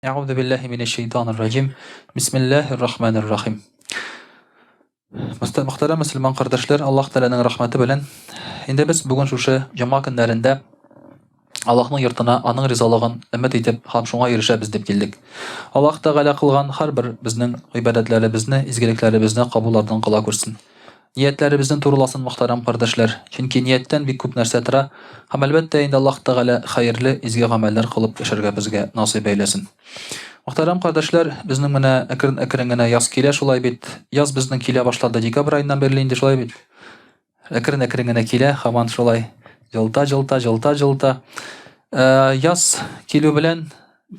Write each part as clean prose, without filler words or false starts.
Әгъузу биллаһи минәш шайтанир раҗим. Бисмиллаһир рахманир рахим. Мөхтәрәм мөселман кардәшләр, Аллаһ Тәгаләнең рәхмәте белән инде без бүген шушы җомга көннәрендә Аллаһның йортына аның ризалыгын өмет итеп һәм шуңа ирешәбез дип килдек. Аллаһ Тәгалә кылган һәрбер безнең гыйбадәтләребезне, изгелекләребезне кабуллардан кыла күрсен. Ниятләребезне турыласын, мөхтәрәм кардәшләр, чөнки нияттән бик күп нәрсә тора, һәм әлбәттә инде Аллаһ Тәгалә хәерле, изге гамәлләр кылып яшәргә безгә насыйп әйләсен. Мөхтәрәм кардәшләр, безнең менә әкрен-әкрен генә яз килә шулай бит. Яз безнең килә башлады декабрь аеннан бирле инде шулай бит. Әкрен-әкрен генә килә, һаман шулай җылта, җылта, җылта, җылта. Э, яз килү белән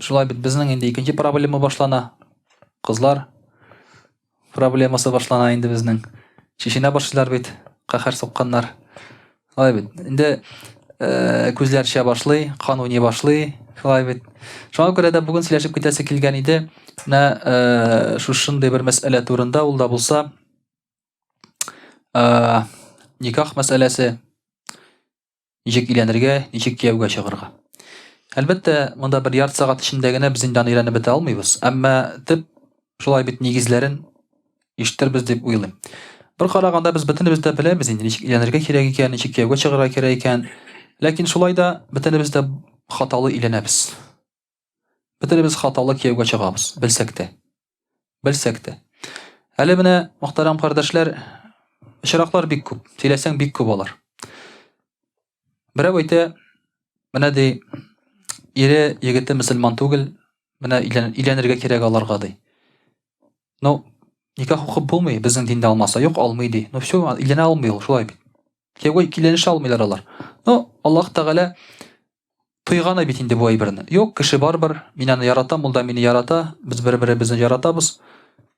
шулай бит безнең инде икенче проблема башлана. Кызлар Проблемасы башлана инде безнең. Чишенә башлыйлар бит, каһәр сукканнар. Шулай бит. Инде э, күзләр шә башлый, кан уйный башлый. Шулай бит. Шуңа күрә дә бүген сөйләшеп китәсе килгән иде. Менә э, шушындый бер мәсьәлә турында, ул да булса э, никах мәсьәләсе. Ничек өйләнергә, ничек кияүгә чыгарга? Әлбәттә, монда бер ярты сәгать эчендә генә без инде аны өйрәнеп бетә алмыйбыз. Әмма төп шулай бит нигезләрен ишетербез дип уйлыйм. Бер караганда без бөтенебез дә беләбез инде ничек өйләнергә кирәк икән, ничек кияүгә чыгарга кирәк икән. Ләкин шулай да бөтенебез дә хаталы өйләнәбез. Бөтенебез хаталы кияүгә чыгабыз, белсәк тә. Белсәк тә. Әле менә, мөхтәрәм кардәшләр, очраклар бик күп. Сөйләсәң бик күп алар. Берәү әйтә, менә ди, ире егете мөселман түгел, менә өйләнергә кирәк аларга ди. Ну, никах укып булмый, безнең диндә алмаса. Юк, алмый ди. Ну все, өйләнә алмый ул, шулай бит. Кияүгә киләнешә алмыйлар алар. Ну, Аллаһ Тәгалә тыйганы бит инде бу әйберне. Юк, кеше барыбер, мин аны яратам, ул да мине ярата, без бер-беребезне яратабыз.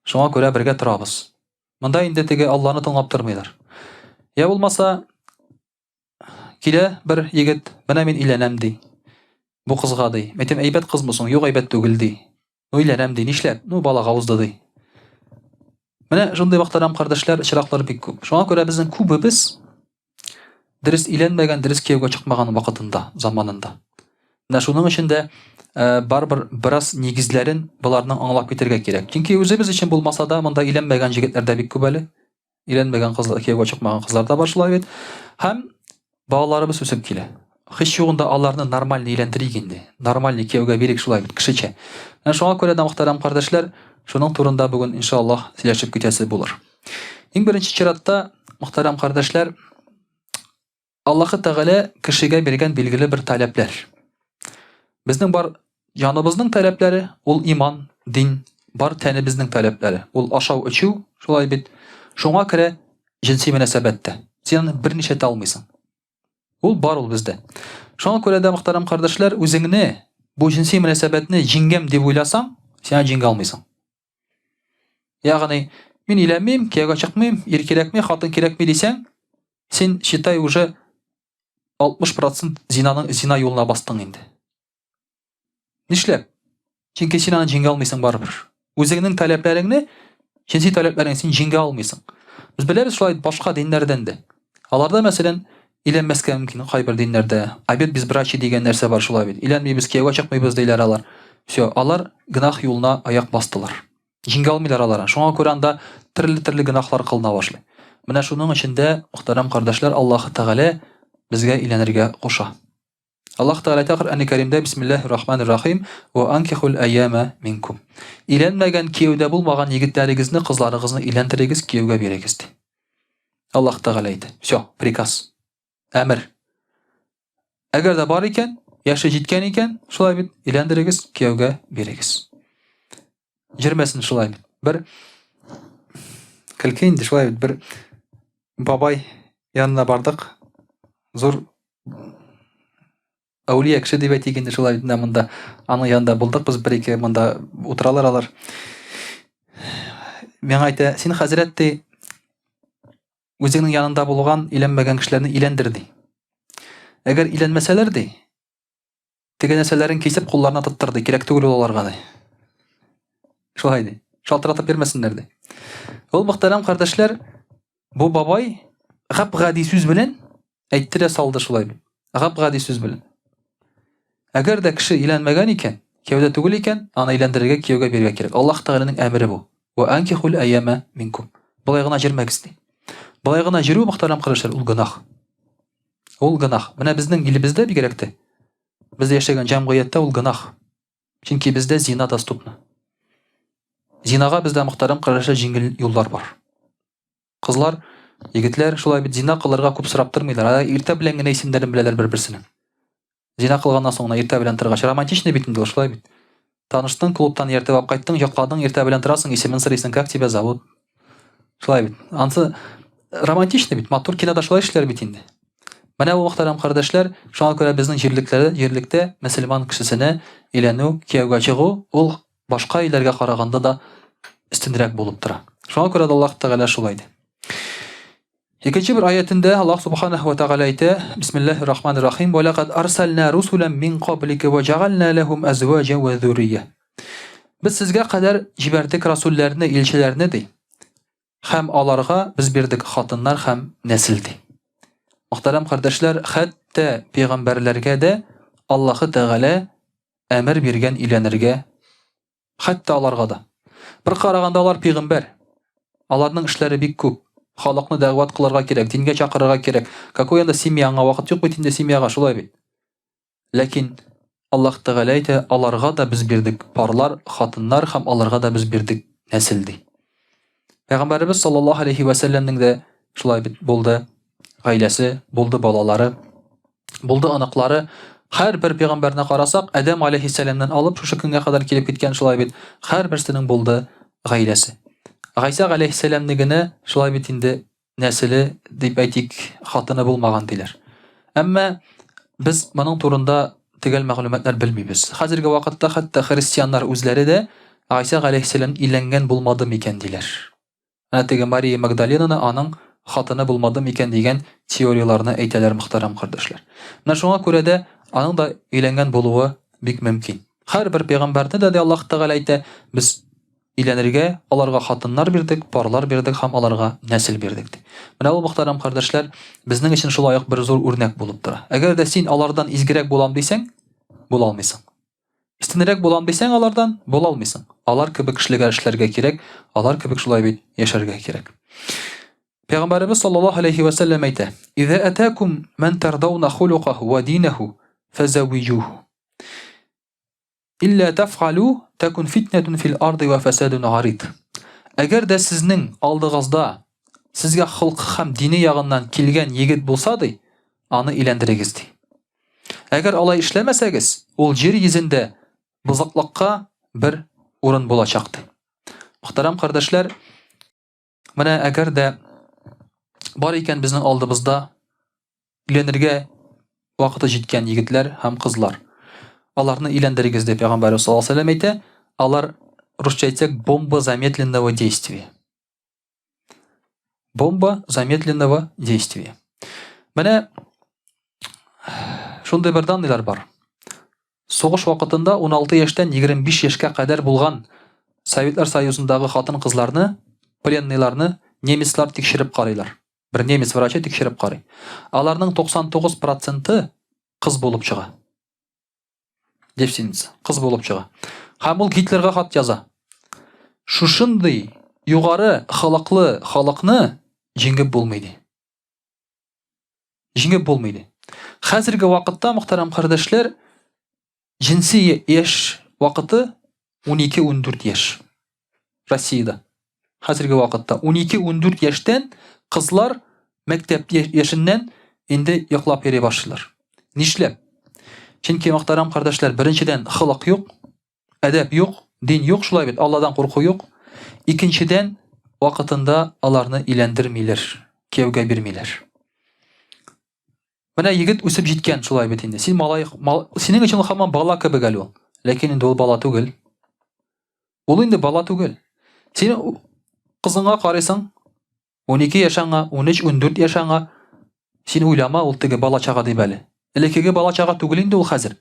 Шуңа күрә бергә торабыз. Монда инде теге Алланы тыңлап тормыйлар. Я булмаса, килә бер егет, менә мин өйләнәм ди. Бу кызга ди. Әйтәм, әйбәт кызмы соң? Юк, әйбәт түгел ди. Ну, өйләнәм ди, нишләп? Ну, балага узды ди. Менә шундый мөхтәрәм кардәшләр, очраклар бик күп. Шуңа күрә безнең күбебез дөрес өйләнмәгән, дөрес кияүгә чыкмаган вакытында, заманында. Менә шуның өчен дә э, барыбер бераз нигезләрен боларның аңлап китәргә кирәк. Чөнки үзебез өчен булмаса да, монда өйләнмәгән җегетләр дә бик күп әле. Өйләнмәгән кызлар, кияүгә чыкмаган кызлар да бар шулай бит. Һәм балаларыбыз үсеп килә. Һич югында аларны нормальный өйләндерик инде. Нормальный кияүгә бирик шулай бит, кешечә. Менә шуңа күрә дә, мөхтәрәм кардәшләр, шуның турында бүген иншаллаһ сөйләшеп китәсе булыр. Иң беренче чиратта, мөхтәрәм кардәшләр, Аллаһы Тәгалә кешегә биргән билгеле бер таләпләр. Безнең бар җаныбызның таләпләре, ул иман, дин, бар тәнебезнең таләпләре, ул ашау-эчү, шулай бит. Шуңа керә җенси мөнәсәбәт тә. Син аны берничә итә алмыйсың. Ул бар ул бездә. Шуңа күрә дә, мөхтәрәм кардәшләр, үзеңне бу җенси мөнәсәбәтне җиңгәм дип уйласаң, син аны җиңә алмыйсың. Ягъни, мин өйләнмим, кияүгә чыкмыйм, ир кирәкми, хатын кирәкми дисәң, син, считай, уже 60% зинаның зина юлына бастың инде. Нишләп? Чөнки син аны җиңә алмыйсың барыбер. Үзеңнең таләпләреңне, җенси таләпләреңне син җиңә алмыйсың. Без беләбез шулай башка диннәрдән дә. Аларда, мәсәлән, өйләнмәскә мөмкин кайбер диннәрдә. Обет безбрачия дигән нәрсә бар шулай бит. Өйләнмибез, кияүгә чыкмыйбыз диләр алар. Все, алар гөнаһ юлына аяк бастылар. Җиңә алмыйлар алар. Шуңа күрә анда төрле-төрле гөнаһлар кылына башлый. Менә шуның өчен дә, мөхтәрәм кардәшләр, Аллаһы Тәгалә безгә өйләнергә куша. Аллаһ Тәгалә әйтә Коръәни Кәримдә, Бисмиллаһир Рахманир Рахим, "Ва анкихул аяма минкум". Өйләнмәгән, кияүдә булмаган егетләрегезне, кызларыгызны өйләндерегез, кияүгә бирегез ди. Аллаһ Тәгалә әйтә. Все, приказ. Әмер. Әгәр дә бар икән, яше җиткән икән, шулай бит, өйләндерегез, кияүгә бирегез. Җөрмәсен шулай бит. Бер көлке инде шулай бит, бер бабай янына бардык. Зур әүлия кеше дип әйтик инде шулай бит монда аның янында булдык без бер ике монда утыралар алар миңа әйтә син хәзрәт ди үзеңнең янында булган өйләнмәгән кешеләрне өйләндер ди әгәр өйләнмәсәләр ди Теге нәрсәләрен кисеп кулларына тоттырды, кирәк түгел ул аларга ди. Шулай ди. Шалтыратып йөрмәсеннәр ди. Ул мөхтәрәм кардәшләр, бу бабай гап-гади сүз белән әйтте дә салды шулай бит. Гап-гади сүз белән. Әгәр дә кеше өйләнмәгән икән, Кияүдә түгел икән, аны өйләндерергә, кияүгә бирергә кирәк. Аллаһ Тәгаләнең әмере бу. Ва анкихул аяма минкум. Болай гына җөрмәгез ди. Болай гына җөрү, мөхтәрәм кардәшләр, ул гөнаһ. Ул гөнаһ. Менә безнең илебездә бигрәк тә, без яшәгән җәмгыятьтә ул гөнаһ. Чөнки бездә зина доступна. Зинага бездә, мөхтәрәм кардәшләр, җиңел юллар бар. Кызлар, егетләр шулай бит зина кылырга күп сорап тормыйлар. Алар иртә белән генә исемнәрен беләләр бер-берсенең. Зина кылганнан соң гына иртә белән торгач, романтичный бит инде ул, шулай бит. Таныштың, клубтан ияртеп алып кайттың, йокладың, иртә белән торасың, исемен сорыйсың, как тебя зовут? Шулай бит. Ансы романтичный бит, матур кинода шулай эшләр бит инде. Менә бу мөхтәрәм кардәшләр, шуңа күрә безнең җирлекләрдә, җирлектә мөселман кешесенә өйләнү, кияүгә чыгу ул башка өйләргә караганда да өстенрәк булып тора. Шуңа күрә дә Аллаһ Тәгалә шулай ди. Икенче бер аятендә Аллаһ Субханаһу ва Тәгалә әйтә: Бисмиллаһир рахманир рахим. Ва лакад арсална русулан мин каблика ва җагална лахум азваҗа ва зуррия. Без сезгә кадәр җибәрдек расулләрне, илчеләрне ди. Һәм аларга без бирдек хатыннар һәм нәсел ди. Мөхтәрәм кардәшләр, хәтта пәйгамбәрләргә дә Аллаһы Тәгалә әмер биргән өйләнергә, хәтта аларга да. Бер караганда алар пигамбәр. Аларның эшләре бик күп. Халыкны дәгъват кылырга кирәк, дингә чакырырга кирәк. Какой анда семья, аңа вакыт юк бит инде семьяга, шулай бит. Ләкин Аллаһ Тәгалә әйтә, аларга да без бирдек парлар, хатыннар һәм аларга да без бирдек нәсел ди. Пәйгамбәребез саллаллаһу алейхи ва сәлләмнең дә шулай бит булды гаиләсе, булды балалары. Булды оныклары. Һәрбер пәйгамбәрне карасак, Адәм алейһиссәламнән алып шушы көнгә кадәр килеп киткән шулай бит, һәрберсенең булды гаиләсе. Гайсә галәйһиссәламне генә шулай бит инде нәселе дип әйтик, хатыны булмаган диләр. Әмма без моның турында төгәл мәгълүматлар белмибез. Хәзерге вакытта хәтта христианнар үзләре дә Гайсә галәйһиссәлам өйләнгән булмады микән диләр. Әнә теге Мария Магдаленаны аның хатыны булмады микән дигән теорияләрне әйтәләр, мөхтәрәм кардәшләр. Менә шуңа күрә дә аның да өйләнгән булуы бик мөмкин. Һәрбер пәйгамбәрне дә, ди Аллаһ Тәгалә әйтә, без өйләнергә аларга хатыннар бирдек, парлар бирдек һәм аларга нәсел бирдек, ди. Менә ул, мөхтәрәм кардәшләр, безнең өчен шулай ук бер зур үрнәк булып тора. Әгәр дә син алардан изгерәк булам дисәң, була алмыйсың. Өстенрәк булам дисәң алардан, була алмыйсың. Алар кебек эшлегә эшләргә кирәк, алар кебек шулай бит яшәргә кирәк. Пәйгамбәребез саллаллаһу алейхи ва сәлләм әйтә: "Иза атакум ман тардауна хулукаху ва динаху фазавиҗуху. Илля тафгалу такун фитнатун фил арды ва фасадун гарид." Әгәр дә сезнең алдыгызда сезгә холкы һәм дине ягыннан килгән егет булса ди, аны өйләндерегез ди. Әгәр алай эшләмәсәгез, ул җир йөзендә бозыклыкка бер урын булачак, ди. Мөхтәрәм кардәшләр, менә әгәр дә бар икән безнең алдыбызда өйләнергә вакыты җиткән егетләр һәм кызлар. Аларны өйләндерегез дип Пәйгамбәрбез саллаллаһу алейһи ва сәлләм әйтә, алар русча әйтсәк, бомба замедленного действия. Бомба замедленного действия. Менә шундый бер данныйлар бар. Сугыш вакытында 16 яшьтән 25 яшькә кадәр булган Советлар Союзындагы хатын-кызларны, пленныйларны немецлар тикшереп карыйлар. Бер немец врачы тикшереп карый. Аларның 99 проценты кыз булып чыга. Девственница, кыз булып чыга. Һәм ул Гитлерга хат яза. Шушындый югары халыклы халыкны җиңеп булмый ди. Җиңеп булмый ди. Хәзерге вакытта, мөхтәрәм кардәшләр, җенси яшь вакыты 12-14 яшь. Россиядә. Хәзерге вакытта 12-14 яшьтән кызлар мәктәп яшеннән инде йоклап йөри башлыйлар. Нишләп? Чөнки мөхтәрәм кардәшләр, беренчедән холык юк, әдәп юк, дин юк, шулай бит, Алладан курку юк. Икенчедән, вакытында аларны өйләндермиләр, кияүгә бирмиләр. Менә егет үсеп җиткән шулай бит инде. Син малай, мал, синең өчен ул һаман бала кебек әле ул. Ләкин инде ул бала түгел. Ул инде бала түгел. Син кызыңа карыйсың, 12 яшь аңа, 13-14 яшь аңа. Син уйлама, ул теге бала чага дип әле. Элеккеге бала чага түгел инде ул хәзер.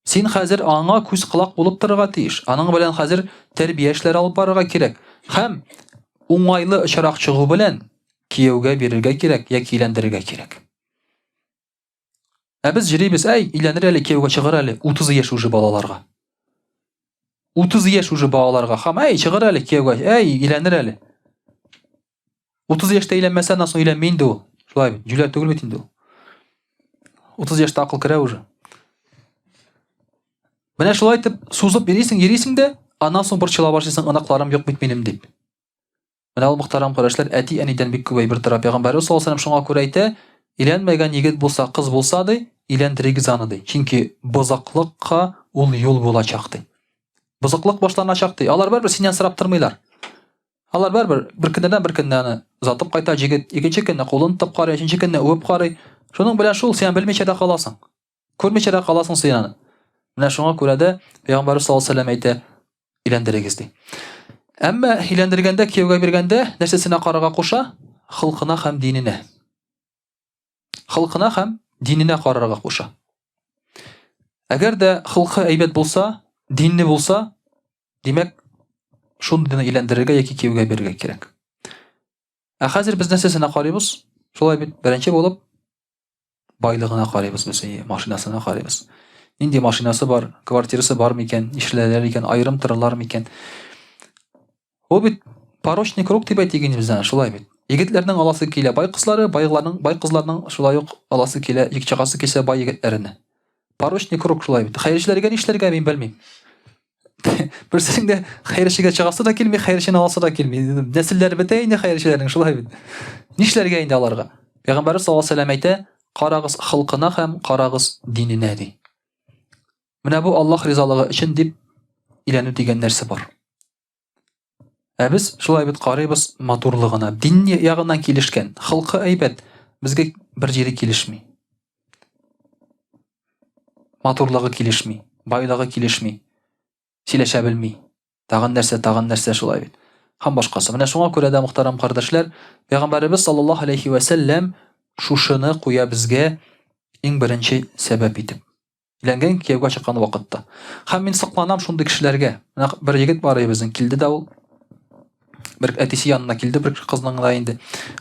Син хәзер аңа күз колак булып торырга тиеш. Аның белән хәзер тәрбия эшләре алып барырга кирәк. Һәм уңайлы очрак чыгу белән кияүгә бирергә кирәк яки өйләндерергә кирәк. Ә без җөрибез, әй, өйләнер әле, кияүгә чыгар әле, 30 яшь уже балаларга. 30 яшь уже балаларга. Һәм әй, чыгыр әле кияүгә, әй, өйләнер әле. 30 яшьтә өйләнмәсә, аннан соң өйләнми инде ул. Шулай бит, җүләр түгел бит инде ул. 30 яшьтә акыл керә уже. Менә шулай итеп сузып йөрисең, йөрисең дә, аннан соң борчыла башлыйсың, оныкларым юк бит минем дип. Менә ул мөхтәрәм кардәшләр, әти-әнидән бик күп әйбер тора. Пәйгамбәребез саллаллаһу алейһи шуңа күрә әйтә, өйләнмәгән егет булса, кыз булса ди, өйләндерегез аны ди. Чөнки бозыклыкка ул юл булачак ди. Бозыклык башланачак ди. Алар барыбер синнән сорап тормыйлар. Алар барыбер бер көннән бер көнне аны озатып кайта җегет, икенче көнне кулын тотып карый, өченче көнне үбеп карый. Шуның белән шул син белмичә дә каласың. Күрмичә дә каласың син аны. Менә шуңа күрә дә Пәйгамбәрбез саллаллаһу алейһи вәсәлләм әйтә, өйләндерегез ди. Әмма өйләндергәндә, кияүгә биргәндә нәрсәсенә карарга куша? Холкына һәм диненә. Холкына һәм диненә карарга куша. Әгәр дә холкы әйбәт булса, динле булса, димәк, шундыйны өйләндерергә яки кияүгә бирергә кирәк. Ә хәзер без нәрсәсенә карыйбыз? Шулай бит, беренче булып байлыгына карыйбыз без, машинасына карыйбыз. Нинди машинасы бар, квартирасы бар микән, нишләләр икән, аерым торалар микән? Ул бит порочный круг дип әйтик инде без аны, шулай бит. Егетләрнең аласы килә бай кызлары, байларның, бай кызларның шулай ук аласы килә, ик чыгасы килсә бай егетләренә. Порочный круг шулай бит. Хәерчеләргә нишләргә мин белмим. Берсенең дә хәерчегә чыгасы да килми, хәерчене аласы да килми. Нәселләре бетә инде хәерчеләрнең, шулай бит. Нишләргә инде аларга? Пәйгамбәрбез саллаллаһу алейһи вәсәлләм әйтә, карагыз холкына һәм карагыз диненә ди. Менә бу Аллаһ ризалыгы өчен дип өйләнү дигән нәрсә бар. Ә без шулай бит карыйбыз матурлыгына. Дин ягыннан килешкән, холкы әйбәт, безгә бер җире килешми. Матурлыгы килешми, байлыгы килешми, сөйләшә белми. Тагын нәрсә, тагын нәрсә шулай бит. Һәм башкасы. Менә шуңа күрә дә, мөхтәрәм кардәшләр, Пәйгамбәребез саллаллаһу алейхи вә сәлләм шушыны куя безгә иң беренче сәбәп итеп. Өйләнгән кияүгә чыккан вакытта. Һәм мин сокланам шундый кешеләргә. Менә бер егет бар иде безнең, килде дә ул. Бер әтисе янына килде бер кызның да инде.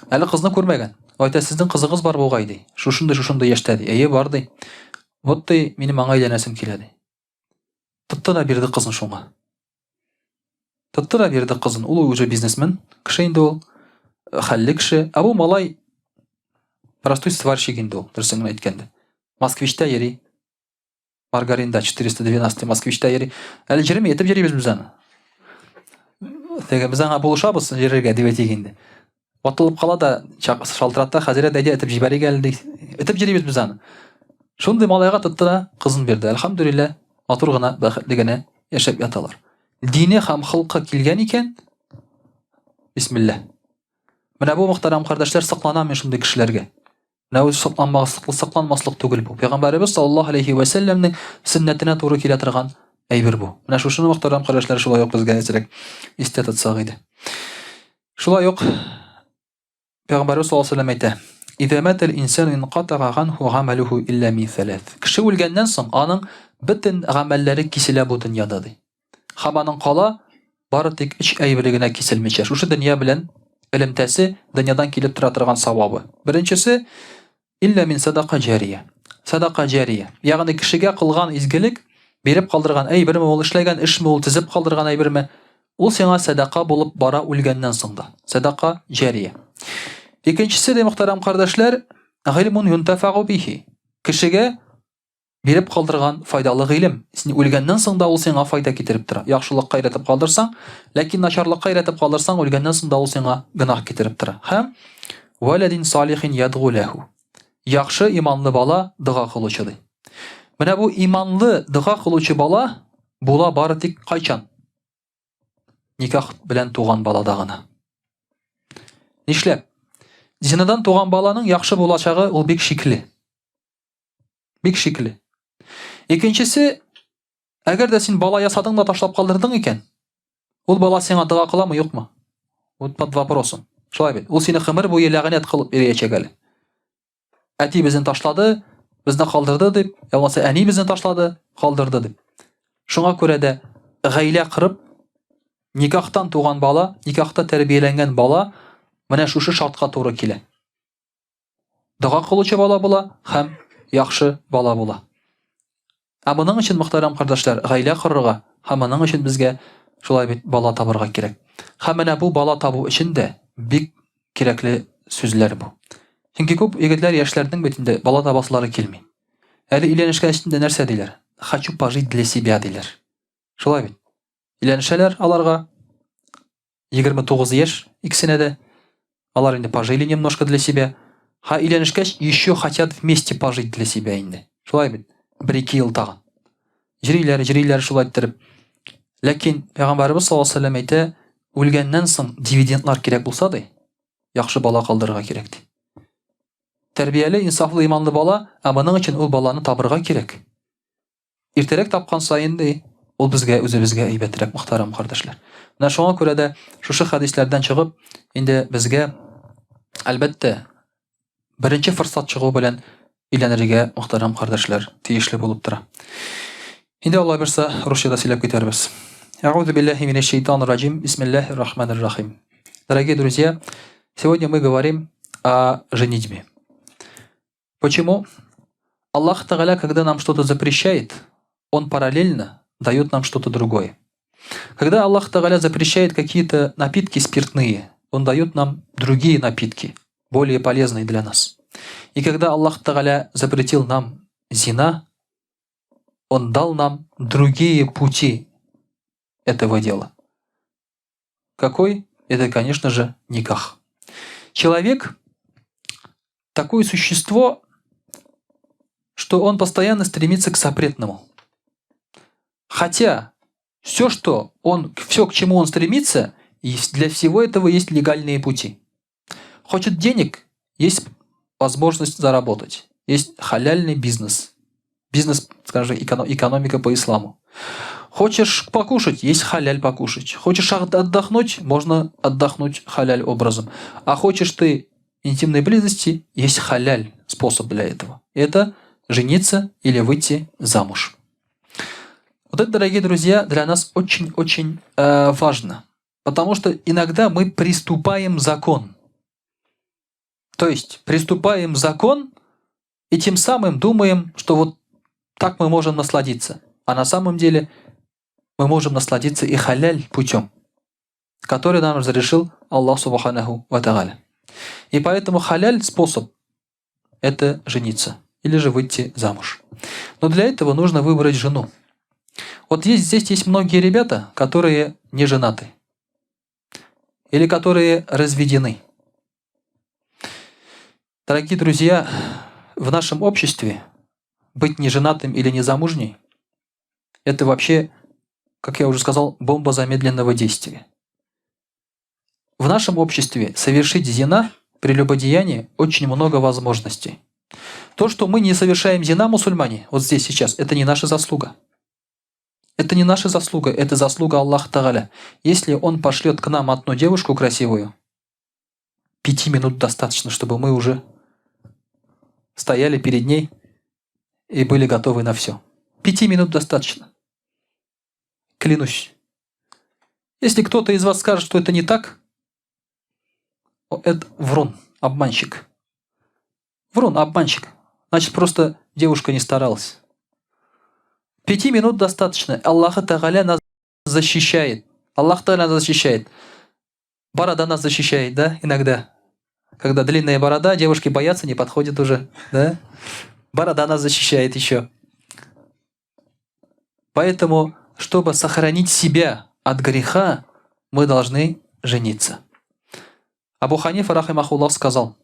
Әле кызны күрмәгән. Әйтә, сезнең кызыгыз бар бугай ди. Шушындый шушындый яшьтә ди. Әйе, бар ди. Вот ди, минем аңа өйләнәсем килә ди. Тотты да бирде кызын шуңа. Тотты да бирде кызын. Ул уже бизнесмен кеше инде ул. Хәлле кеше. Ә бу малай простой сварщик инде ул, дөресен генә әйткәндә. Москвичта йөри. Маргаринда 412 Москвичта йөри. Әле йөрми, этеп йөрибез без аны. Теге без аңа булышабыз йөрергә дип әйтик инде. Ватылып кала да шалтырата, хәзрәт әйдә этеп җибәрик әле ди. Этеп йөрибез без аны. Шундый малайга тотты да кызын бирде. Әлхәмдүлилләһ, матур гына, бәхетле генә яшәп яталар. Дине һәм холкы килгән икән, бисмилла. Менә бу мөхтәрәм кардәшләр сокланам мин шундый кешеләргә. Менә үзе сокланмаслык, сокланмаслык түгел бу. Пәйгамбәребез саллаллаһу алейхи вә сәлләмнең сөннәтенә туры килә торган әйбер бу. Менә шушыны мөхтәрәм кардәшләр шулай ук безгә әзрәк истә тотсак иде. Шулай ук Пәйгамбәребез саллаллаһу алейхи вә сәлләм әйтә: "Иза матал инсану инкатага ганху гамалуху илля мин салас". Кеше үлгәннән соң аның бөтен гамәлләре киселә бу дөньяда ди. Һәм аның кала бары тик өч әйбере генә киселмичә. Шушы дөнья белән элемтәсе, дөньядан килеп тора торган савабы. Беренчесе, илля мин садака җария. Садака җария. Ягъни кешегә кылган изгелек, биреп калдырган әйберме ул, эшләгән эшме ул, төзеп калдырган әйберме, ул сиңа садака булып бара үлгәннән соң да. Садака җария. Икенчесе, ди мөхтәрәм кардәшләр, гыйльмун юнтафагу бихи. Кешегә биреп калдырган файдалы гыйлем. Син үлгәннән соң да ул сиңа файда китереп тора. Яхшылыкка өйрәтеп калдырсаң, ләкин начарлыкка өйрәтеп калдырсаң, үлгәннән соң да ул сиңа гөнаһ китереп тора. Һәм вәләдин салихин ядгу ләһу. Яхшы иманлы бала дога кылучы ди. Менә бу иманлы дога кылучы бала була бары тик кайчан? Никах белән туган балада гына. Нишләп? Зинадан туган баланың яхшы булачагы ул бик шикле. Бик шикле. Икенчесе, әгәр дә син бала ясадың да ташлап калдырдың икән, ул бала сиңа дога кыламы, юкмы? Вот под вопросом. Шулай бит. Ул сине гомер буе ләгънәт кылып йөриячәк әле. Әти безне ташлады, безне калдырды дип, я булмаса әни безне ташлады, калдырды дип. Шуңа күрә дә гаилә кырып, никахтан туган бала, никахта тәрбияләнгән бала менә шушы шартка туры килә. Дога кылучы бала була һәм яхшы бала була. Ә моның өчен, мөхтәрәм кардәшләр, гаилә корырга Һәм моның өчен безгә шулай бит бала табырга кирәк. Һәм менә бу бала табу өчен дә бик кирәкле сүзләр бу. Чөнки күп егетләр, яшьләрнең бит инде бала табасылары килми. Әле өйләнешкәч инде нәрсә диләр? Хочу пожить для себя диләр. Шулай бит. Өйләнешәләр аларга 29 яшь икесенә дә. Алар инде пожили немножко для себя. Ха өйләнешкәч еще хотят вместе пожить для себя инде. Шулай бит. Бер-ике ел тагын. Җөриләр, җөриләр шулай иттереп. Ләкин Пәйгамбәребез саллаллаһу алейһи вәсәлләм әйтә, үлгәннән соң дивидендлар кирәк булса ди, яхшы бала калдырырга кирәк ди. Тәрбияле, инсафлы, иманлы бала, ә моның өчен ул баланы табырга кирәк. Иртәрәк тапкан саен ди, ул безгә үзебезгә әйбәтрәк, мөхтәрәм кардәшләр. Менә шуңа күрә дә шушы хәдисләрдән чыгып, инде безгә әлбәттә беренче форсат чыгу белән өйләнергә, мөхтәрәм кардәшләр, тиешле булып тора. Инде Алла бирса, русча да сөйләп китәрбез. Әгъузу биллахи минәш шайтанир раҗим. Бисмиллахир рахманир рахим. Дорогие друзья, сегодня мы говорим о женитьбе. Почему? Аллах Тагаля, когда нам что-то запрещает, Он параллельно дает нам что-то другое. Когда Аллах Тагаля запрещает какие-то напитки спиртные, Он дает нам другие напитки, более полезные для нас. И когда Аллах Тагаля запретил нам зина, Он дал нам другие пути этого дела. Какой? Это, конечно же, никах. Человек такое существо, что он постоянно стремится к запретному. Хотя все, что он, все, к чему он стремится, для всего этого есть легальные пути. Хочет денег, есть возможность заработать. Есть халяльный бизнес. Бизнес, скажем, экономика по исламу. Хочешь покушать, есть халяль покушать. Хочешь отдохнуть, можно отдохнуть халяль образом. А хочешь ты интимной близости, есть халяль способ для этого. Это жениться или выйти замуж. Вот это, дорогие друзья, для нас очень-очень важно. Потому что иногда мы приступаем закон. То есть приступаем закон и тем самым думаем, что вот так мы можем насладиться. А на самом деле мы можем насладиться и халяль путем, который нам разрешил Аллах Субханаху Ва Тааля. И поэтому халяль способ – это жениться или же выйти замуж. Но для этого нужно выбрать жену. Вот есть, здесь есть многие ребята, которые не женаты или которые разведены. Дорогие друзья, в нашем обществе быть неженатым или незамужней – это вообще, как я уже сказал, бомба замедленного действия. В нашем обществе совершить зина, прелюбодеяние, очень много возможностей. То, что мы не совершаем зина, мусульмане, вот здесь сейчас, это не наша заслуга. Это не наша заслуга, это заслуга Аллаха Тагаля. Если Он пошлет к нам одну девушку красивую, 5 минут достаточно, чтобы мы уже стояли перед ней и были готовы на все. 5 минут достаточно. Клянусь. Если кто-то из вас скажет, что это не так, это врун, обманщик. Врун, обманщик. Значит, просто девушка не старалась. 5 минут достаточно. Аллах Тагаля нас защищает. Аллах Тагаля нас защищает. Борода нас защищает, да, иногда. Когда длинная борода, девушки боятся, не подходят уже, да? Борода нас защищает еще. Поэтому, чтобы сохранить себя от греха, мы должны жениться. Абу Ханифа, рахимахуллах, сказал,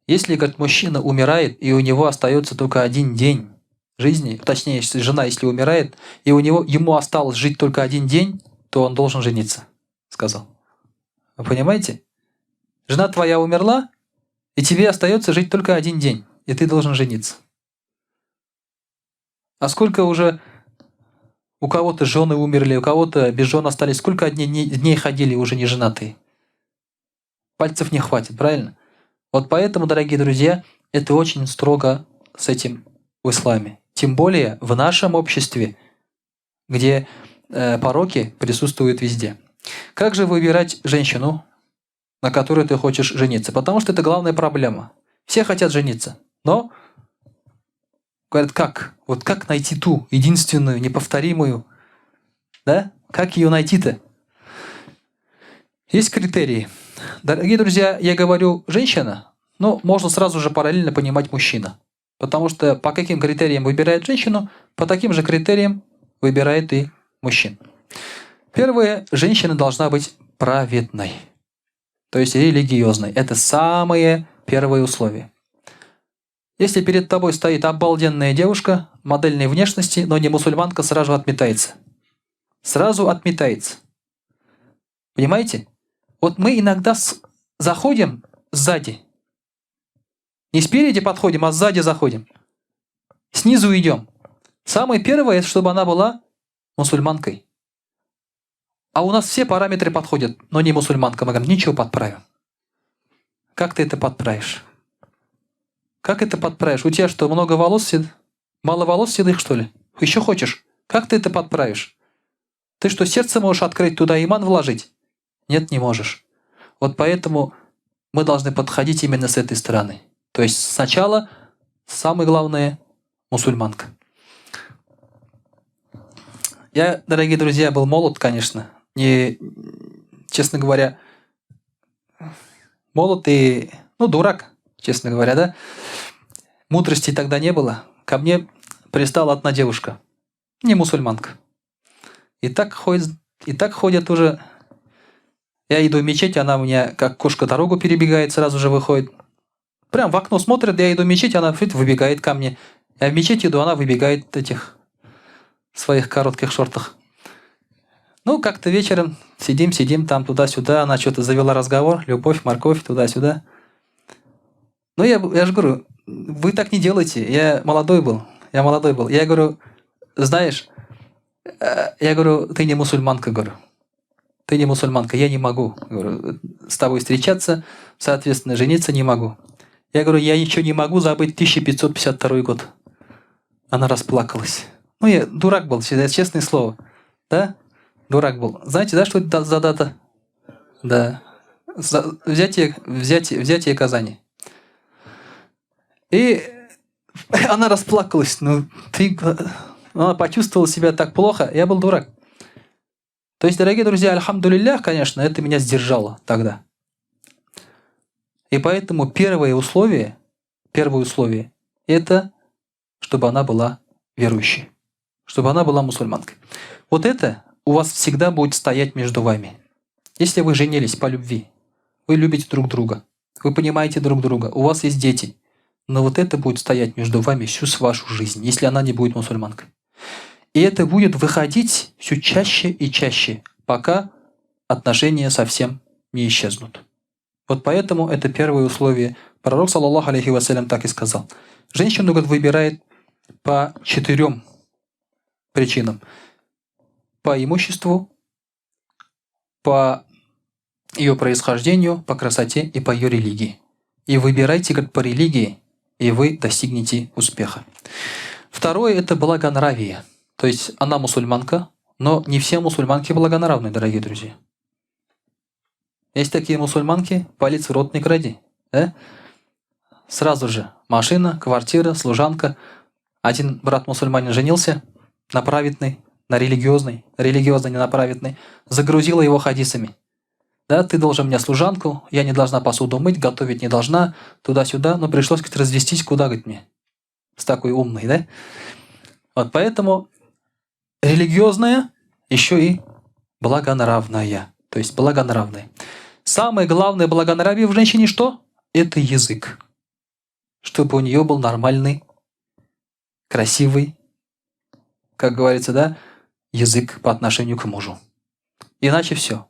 если, говорит, мужчина умирает, и у него остается только один день жизни, точнее, жена, если умирает, и у него, ему осталось жить только один день, то он должен жениться, сказал. Вы понимаете? Жена твоя умерла, и тебе остается жить только один день, и ты должен жениться. А сколько уже у кого-то жены умерли, у кого-то без жен остались, сколько дней ходили уже не женатые? Пальцев не хватит, правильно? Вот поэтому, дорогие друзья, это очень строго с этим в исламе. Тем более в нашем обществе, где пороки присутствуют везде. Как же выбирать женщину, на которой ты хочешь жениться? Потому что это главная проблема. Все хотят жениться, но говорят, как? Вот как найти ту единственную, неповторимую? Да? Как ее найти-то? Есть критерии. Дорогие друзья, я говорю женщина, но можно сразу же параллельно понимать мужчина. Потому что по каким критериям выбирает женщину, по таким же критериям выбирает и мужчин. Первое, женщина должна быть праведной, то есть религиозной. Это самое первое условие. Если перед тобой стоит обалденная девушка модельной внешности, но не мусульманка, сразу отметается. Сразу отметается. Понимаете? Вот мы иногда заходим сзади. Не спереди подходим, а сзади заходим. Снизу идем. Самое первое, чтобы она была мусульманкой. А у нас все параметры подходят, но не мусульманка. Мы говорим, ничего, подправим. Как ты это подправишь? Как это подправишь? У тебя что, много волос? Мало волос седых, что ли? Еще хочешь? Как ты это подправишь? Ты что, сердце можешь открыть, туда иман вложить? Нет, не можешь. Вот поэтому мы должны подходить именно с этой стороны. То есть сначала, самое главное, мусульманка. Я, дорогие друзья, был молод, конечно. Не, честно говоря, молод и, ну, дурак, честно говоря, да. Мудрости тогда не было. Ко мне пристала одна девушка, не мусульманка. И так ходят уже. Я иду в мечеть, она у меня как кошка дорогу перебегает, сразу же выходит. Прям в окно смотрит, я иду в мечеть, она выбегает ко мне. Я в мечеть иду, она выбегает этих своих коротких шортах. Ну, как-то вечером сидим, сидим там туда-сюда, она что-то завела разговор, любовь, морковь, туда-сюда. Ну, я же говорю, вы так не делайте, я молодой был, я молодой был. Я говорю, знаешь, я говорю, ты не мусульманка, говорю. Ты не мусульманка, я не могу, говорю, с тобой встречаться, соответственно, жениться не могу. Я говорю, я ничего не могу забыть 1552 год. Она расплакалась. Ну, я дурак был, честное слово. Да? Дурак был. Знаете, да, что это за дата? Да. Взятие Казани. И она расплакалась. Ну, ты... Она почувствовала себя так плохо. Я был дурак. То есть, дорогие друзья, альхамдулиллях, конечно, это меня сдержало тогда. И поэтому первое условие, это чтобы она была верующей, чтобы она была мусульманкой. Вот это у вас всегда будет стоять между вами. Если вы женились по любви, вы любите друг друга, вы понимаете друг друга, у вас есть дети, но вот это будет стоять между вами всю вашу жизнь, если она не будет мусульманкой. И это будет выходить все чаще и чаще, пока отношения совсем не исчезнут. Вот поэтому это первое условие. Пророк, саллаллаху алейхи вассалям, так и сказал. Женщину, говорит, выбирает по 4 причинам. По имуществу, по ее происхождению, по красоте и по ее религии. И выбирайте, говорит, по религии, и вы достигнете успеха. Второе – это благонравие. То есть она мусульманка, но не все мусульманки благонравны, дорогие друзья. Есть такие мусульманки, палец в рот не кради. Да? Сразу же машина, квартира, служанка. Один брат-мусульманин женился на праведной, на религиозной, религиозной, не на праведной, загрузила его хадисами. Да, ты должен мне служанку, я не должна посуду мыть, готовить не должна, туда-сюда. Но пришлось, говорит, развестись, куда, говорит, мне? С такой умной, да? Вот поэтому религиозная еще и благонравная. То есть благонравная. Самое главное благонравие в женщине что? Это язык. Чтобы у нее был нормальный, красивый, как говорится, да, язык по отношению к мужу. Иначе все.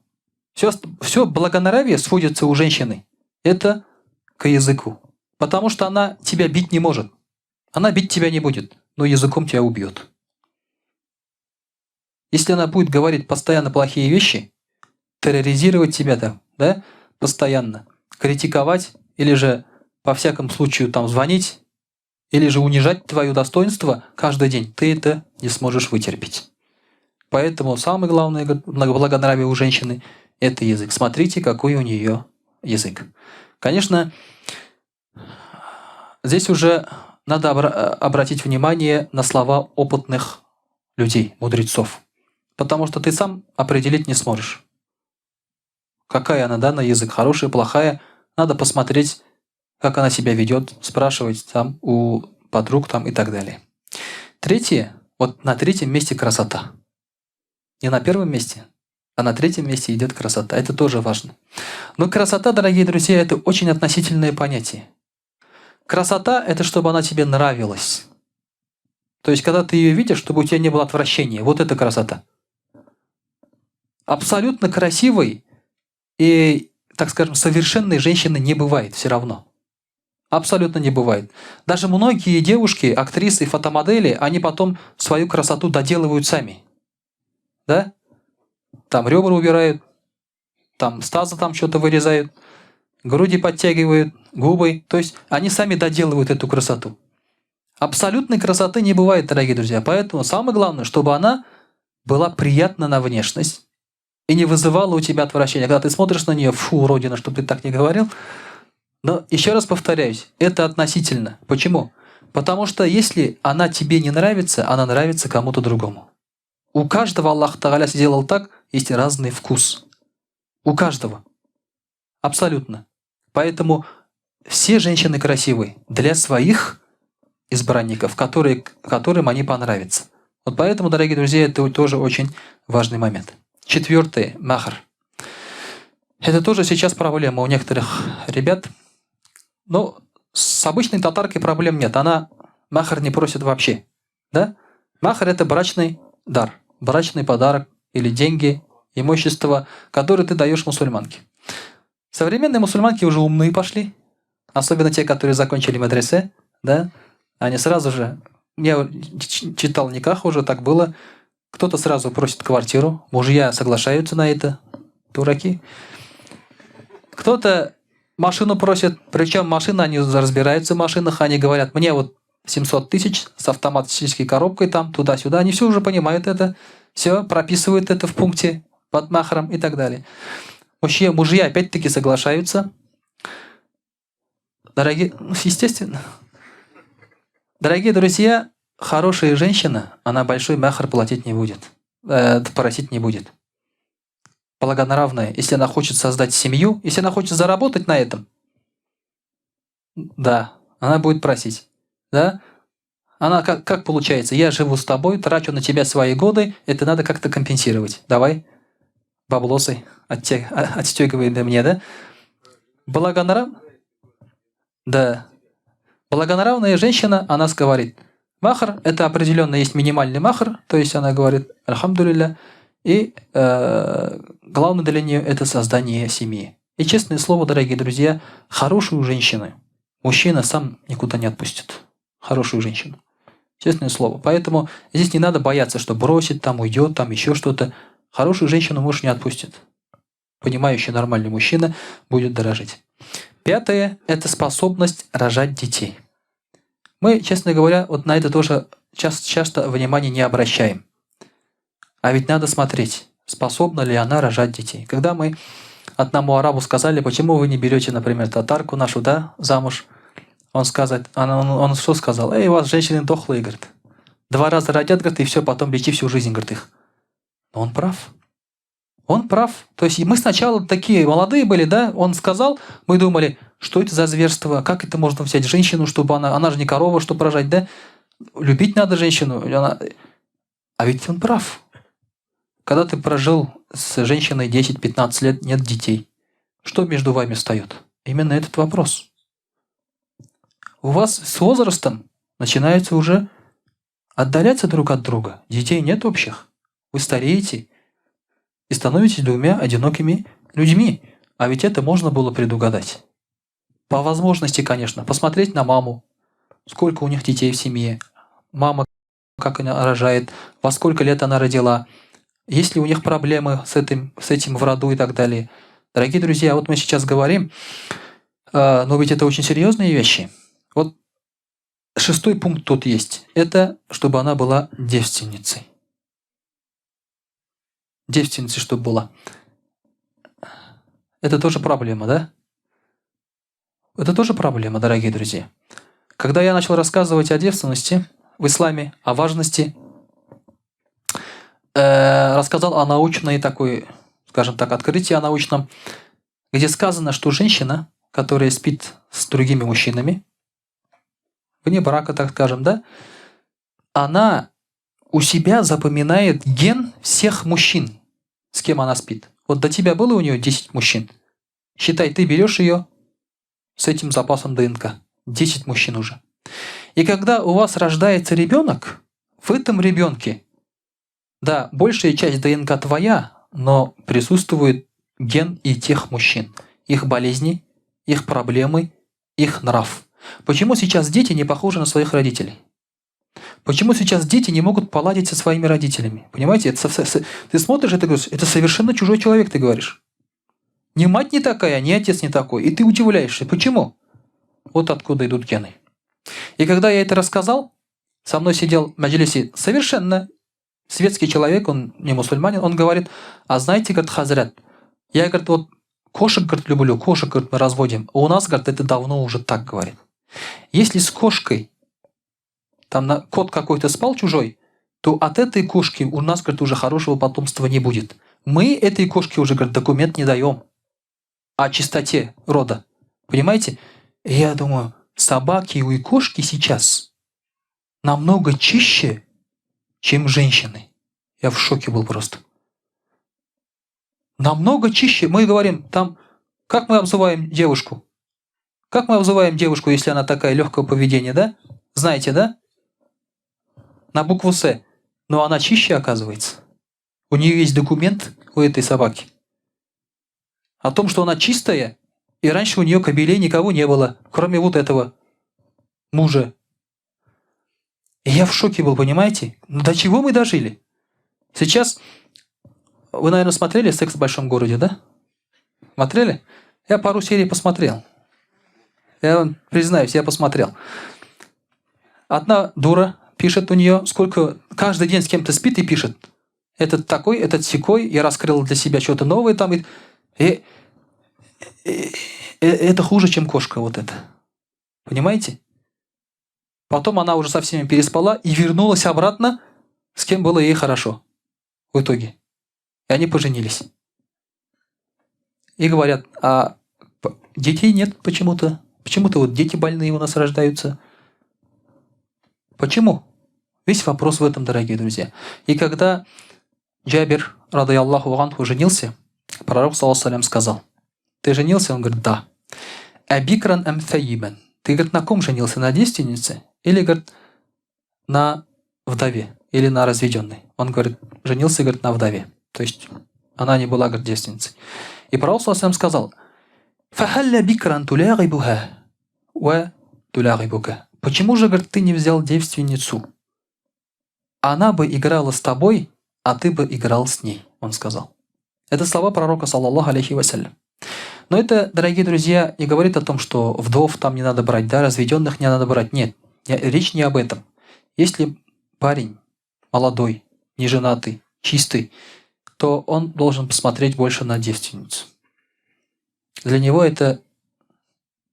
Все благонравие сводится у женщины. Это к языку. Потому что она тебя бить не может. Она бить тебя не будет, но языком тебя убьет. Если она будет говорить постоянно плохие вещи, терроризировать тебя там, да, постоянно, критиковать или же по всякому случаю там звонить, или же унижать твое достоинство каждый день, ты это не сможешь вытерпеть. Поэтому самое главное благонравие у женщины – это язык. Смотрите, какой у нее язык. Конечно, здесь уже надо обратить внимание на слова опытных людей, мудрецов. Потому что ты сам определить не сможешь. Какая она, да, на язык, хорошая, плохая. Надо посмотреть, как она себя ведет, спрашивать там у подруг там и так далее. Третье, вот на третьем месте красота. Не на первом месте, а на третьем месте идет красота. Это тоже важно. Но красота, дорогие друзья, это очень относительное понятие. Красота – это чтобы она тебе нравилась. То есть, когда ты ее видишь, чтобы у тебя не было отвращения. Вот это красота. Абсолютно красивой и, так скажем, совершенной женщины не бывает все равно. Абсолютно не бывает. Даже многие девушки, актрисы, фотомодели, они потом свою красоту доделывают сами. Да? Там ребра убирают, там с таза там что-то вырезают, груди подтягивают, губы. То есть они сами доделывают эту красоту. Абсолютной красоты не бывает, дорогие друзья. Поэтому самое главное, чтобы она была приятна на внешность и не вызывала у тебя отвращения. Когда ты смотришь на нее, фу, уродина, чтобы ты так не говорил. Но еще раз повторяюсь, это относительно. Почему? Потому что если она тебе не нравится, она нравится кому-то другому. У каждого Аллах Тагаля сделал так, есть разный вкус. У каждого. Абсолютно. Поэтому все женщины красивы для своих избранников, которым они понравятся. Вот поэтому, дорогие друзья, это тоже очень важный момент. Четвертый – махр. Это тоже сейчас проблема у некоторых ребят. Но с обычной татаркой проблем нет. Она махр не просит вообще. Да? Махр – это брачный дар, брачный подарок или деньги, имущество, которое ты даешь мусульманке. Современные мусульманки уже умные пошли, особенно те, которые закончили медресе, да, они сразу же, я читал никах уже, так было, кто-то сразу просит квартиру, мужья соглашаются на это, дураки. Кто-то машину просит, причем машина, они разбираются в машинах, они говорят, мне вот 700 тысяч с автоматической коробкой там, туда-сюда, они все уже понимают это, все прописывают это в пункте под махром и так далее. Мужья опять-таки соглашаются. Дорогие, ну, естественно. Дорогие друзья, хорошая женщина, она большой махр платить не будет, просить не будет. Благонравная, если она хочет создать семью, если она хочет заработать на этом, да, она будет просить. Да? Она как получается? Я живу с тобой, трачу на тебя свои годы, это надо как-то компенсировать. Давай, баблосы отстегивай до мне, да? Да. Благонравная женщина, она говорит, махр, это определенно есть минимальный махр, то есть она говорит, альхамдулилля, и главное для нее это создание семьи. И честное слово, дорогие друзья, хорошую женщину мужчина сам никуда не отпустит. Хорошую женщину. Честное слово. Поэтому здесь не надо бояться, что бросит, там уйдет, там еще что-то. Хорошую женщину муж не отпустит. Понимающий нормальный мужчина будет дорожить. Пятое – это способность рожать детей. Мы, честно говоря, вот на это тоже часто внимание не обращаем. А ведь надо смотреть, способна ли она рожать детей. Когда мы одному арабу сказали, почему вы не берете, например, татарку нашу, да, замуж, он что сказал? Эй, у вас женщины дохлые, говорит. 2 раза родят, говорит, и все, потом лечи всю жизнь, говорит, их. Но он прав. Он прав. То есть мы сначала такие молодые были, да, он сказал, мы думали, что это за зверство, как это можно взять женщину, чтобы она же не корова, чтобы рожать, да? Любить надо женщину. А ведь он прав. Когда ты прожил с женщиной 10-15 лет, нет детей, что между вами встает? Именно этот вопрос. У вас с возрастом начинается уже отдаляться друг от друга. Детей нет общих. Вы стареете и становитесь двумя одинокими людьми. А ведь это можно было предугадать. По возможности, конечно, посмотреть на маму, сколько у них детей в семье, мама как она рожает, во сколько лет она родила, есть ли у них проблемы с этим в роду и так далее. Дорогие друзья, вот мы сейчас говорим, но ведь это очень серьезные вещи. Вот 6-й пункт тут есть. Это чтобы она была девственницей. Девственницей, чтобы была. Это тоже проблема, да? Это тоже проблема, дорогие друзья. Когда я начал рассказывать о девственности в исламе, о важности Рассказал о научной такой, скажем так, открытии о научном, где сказано, что женщина, которая спит с другими мужчинами, вне брака, так скажем, да, она у себя запоминает ген всех мужчин, с кем она спит. Вот до тебя было у нее 10 мужчин. Считай, ты берешь ее с этим запасом ДНК. 10 мужчин уже. И когда у вас рождается ребенок, в этом ребенке, да, большая часть ДНК твоя, но присутствует ген и тех мужчин. Их болезни, их проблемы, их нрав. Почему сейчас дети не похожи на своих родителей? Почему сейчас дети не могут поладить со своими родителями? Понимаете, это, ты смотришь это говоришь, это совершенно чужой человек, ты говоришь. Ни мать не такая, ни отец не такой. И ты удивляешься, почему? Вот откуда идут гены. И когда я это рассказал, со мной сидел в маджлисе совершенно светский человек, он не мусульманин, он говорит, а знаете, говорит, хазрят, я, говорит, вот кошек, говорит, люблю, кошек, говорит, мы разводим. А у нас, говорит, это давно уже так, говорит. Если с кошкой, там на, кот какой-то спал чужой, то от этой кошки у нас, говорит, уже хорошего потомства не будет. Мы этой кошке уже, говорит, документ не даем о чистоте рода. Понимаете? И я думаю, собаки и кошки сейчас намного чище, чем женщины. Я в шоке был просто. Намного чище. Мы говорим, там, как мы обзываем девушку? Как мы обзываем девушку, если она такая легкого поведения, да? Знаете, да? На букву «С». Но она чище, оказывается. У нее есть документ у этой собаки о том, что она чистая, и раньше у нее кобелей никого не было, кроме вот этого мужа. И я в шоке был, понимаете? Ну, до чего мы дожили? Сейчас, вы, наверное, смотрели «Секс в большом городе», да? Смотрели? Я пару серий посмотрел. Я вам признаюсь, я посмотрел. Одна дура пишет у нее, сколько каждый день с кем-то спит и пишет. Этот такой, этот сякой, я раскрыл для себя что-то новое там. И это хуже, чем кошка вот это. Понимаете? Потом она уже со всеми переспала и вернулась обратно, с кем было ей хорошо. В итоге. И они поженились. И говорят, а детей нет почему-то. Почему-то вот дети больные у нас рождаются. Почему? Весь вопрос в этом, дорогие друзья. И когда Джабир, رضي الله عنه, женился, пророк, صلى الله сказал, ты женился? Он говорит, да. أبكرا أم ثيبا. Ты, говорит, на ком женился? На девственнице? Или, говорит, на вдове? Или на разведенной? Он говорит, женился, говорит, на вдове. То есть она не была, говорит, девственницей. И пророк صلى الله сказал, فهلا بكرا تلاعبها وتلاعبك. Почему же, говорит, ты не взял девственницу? Она бы играла с тобой, а ты бы играл с ней, он сказал. Это слова пророка, صلى الله عليه وسلم. Но это, дорогие друзья, не говорит о том, что вдов там не надо брать, да, разведенных не надо брать. Нет, речь не об этом. Если парень молодой, неженатый, чистый, то он должен посмотреть больше на девственницу. Для него это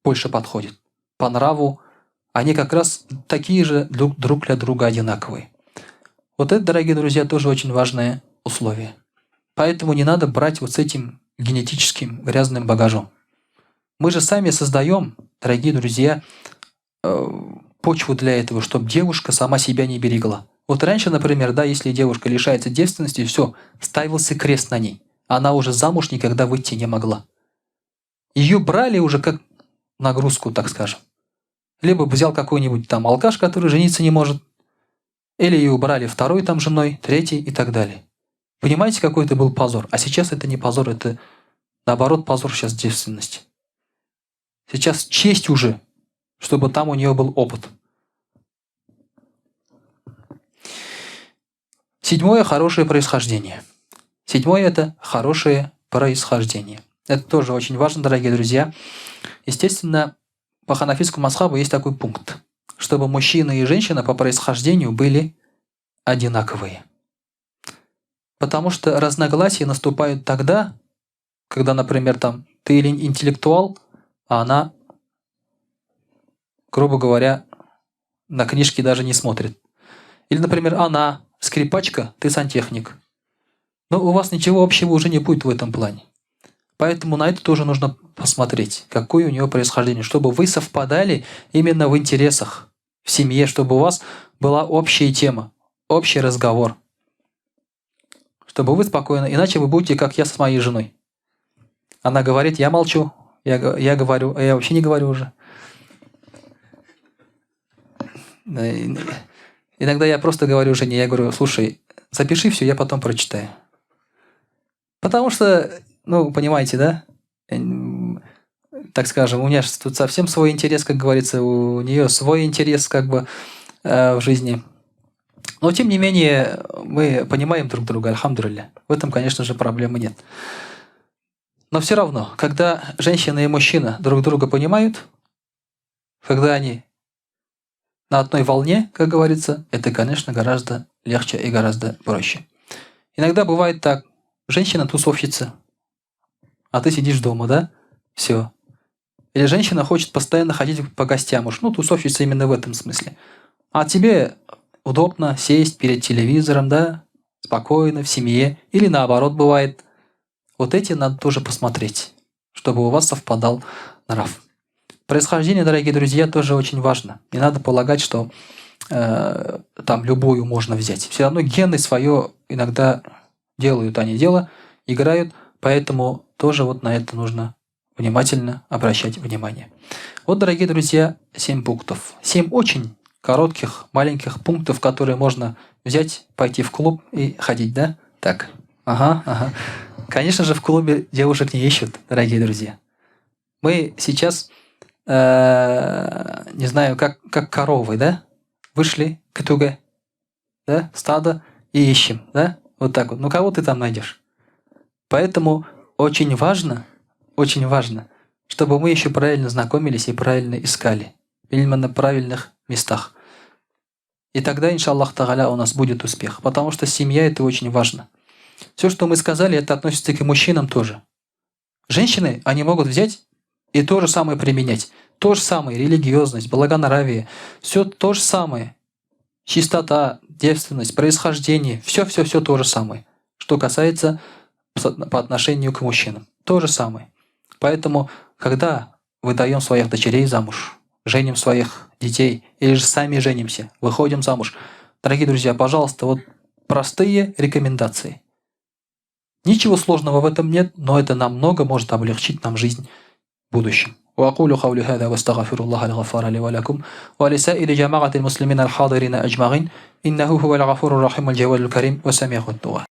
больше подходит. По нраву они как раз такие же друг для друга одинаковые. Вот это, дорогие друзья, тоже очень важное условие. Поэтому не надо брать вот с этим генетическим грязным багажом. Мы же сами создаем, дорогие друзья, почву для этого, чтобы девушка сама себя не берегла. Вот раньше, например, да, если девушка лишается девственности, все, ставился крест на ней. Она уже замуж никогда выйти не могла. Ее брали уже как нагрузку, так скажем. Либо взял какой-нибудь там алкаш, который жениться не может, или ее брали второй там женой, третий и так далее. Понимаете, какой это был позор? А сейчас это не позор, это наоборот позор сейчас девственности. Сейчас честь уже, чтобы там у нее был опыт. Седьмое – хорошее происхождение. Седьмое – это хорошее происхождение. Это тоже очень важно, дорогие друзья. Естественно, по ханафитскому мазхабу есть такой пункт, чтобы мужчина и женщина по происхождению были одинаковые. Потому что разногласия наступают тогда, когда, например, там, ты или интеллектуал, а она, грубо говоря, на книжки даже не смотрит. Или, например, она скрипачка, ты сантехник. Но у вас ничего общего уже не будет в этом плане. Поэтому на это тоже нужно посмотреть, какое у нее происхождение, чтобы вы совпадали именно в интересах, в семье, чтобы у вас была общая тема, общий разговор. Чтобы вы спокойно, иначе вы будете, как я с моей женой. Она говорит, я молчу, я говорю, а я вообще не говорю уже. Иногда я просто говорю жене, я говорю, слушай, запиши все, я потом прочитаю. Потому что, ну, понимаете, да? Так скажем, у меня же тут совсем свой интерес, как говорится, у нее свой интерес как бы в жизни. Но, тем не менее, мы понимаем друг друга, альхамдулилля. В этом, конечно же, проблемы нет. Но все равно, когда женщина и мужчина друг друга понимают, когда они на одной волне, как говорится, это, конечно, гораздо легче и гораздо проще. Иногда бывает так, женщина тусовщица, а ты сидишь дома, да? Все. Или женщина хочет постоянно ходить по гостям уж, ну, тусовщица именно в этом смысле. А тебе удобно сесть перед телевизором, да, спокойно, в семье, или наоборот бывает. Вот эти надо тоже посмотреть, чтобы у вас совпадал нрав. Происхождение, дорогие друзья, тоже очень важно. Не надо полагать, что там любую можно взять. Все равно гены свое иногда делают они дело, играют, поэтому тоже вот на это нужно внимательно обращать внимание. Вот, дорогие друзья, 7 пунктов. 7 очень коротких, маленьких пунктов, которые можно взять, пойти в клуб и ходить, да? Так, ага. Конечно же, в клубе девушек не ищут, дорогие друзья. Мы сейчас, не знаю, как коровы, да? Вышли к туге, да, стадо и ищем, да? Вот так вот. Ну, кого ты там найдешь? Поэтому очень важно, чтобы мы еще правильно знакомились и правильно искали. Именно на правильных местах. И тогда, иншаллах тагаля, у нас будет успех. Потому что семья – это очень важно. Все, что мы сказали, это относится и к мужчинам тоже. Женщины, они могут взять и то же самое применять. То же самое, религиозность, благонравие, все то же самое. Чистота, девственность, происхождение, все-все-все то же самое. Что касается по отношению к мужчинам. То же самое. Поэтому, когда выдаем своих дочерей замуж, женим своих детей, или же сами женимся, выходим замуж, дорогие друзья, пожалуйста, вот простые рекомендации. Ничего сложного в этом нет, но это намного может облегчить нам жизнь в будущем. وأقول قولي هذا واستغفر الله الغفار لي ولكم ولسائر جماعة المسلمين الحاضرين أجمعين إنه هو الغفور الرحيم الجواد الكريم وسميع الدعاء.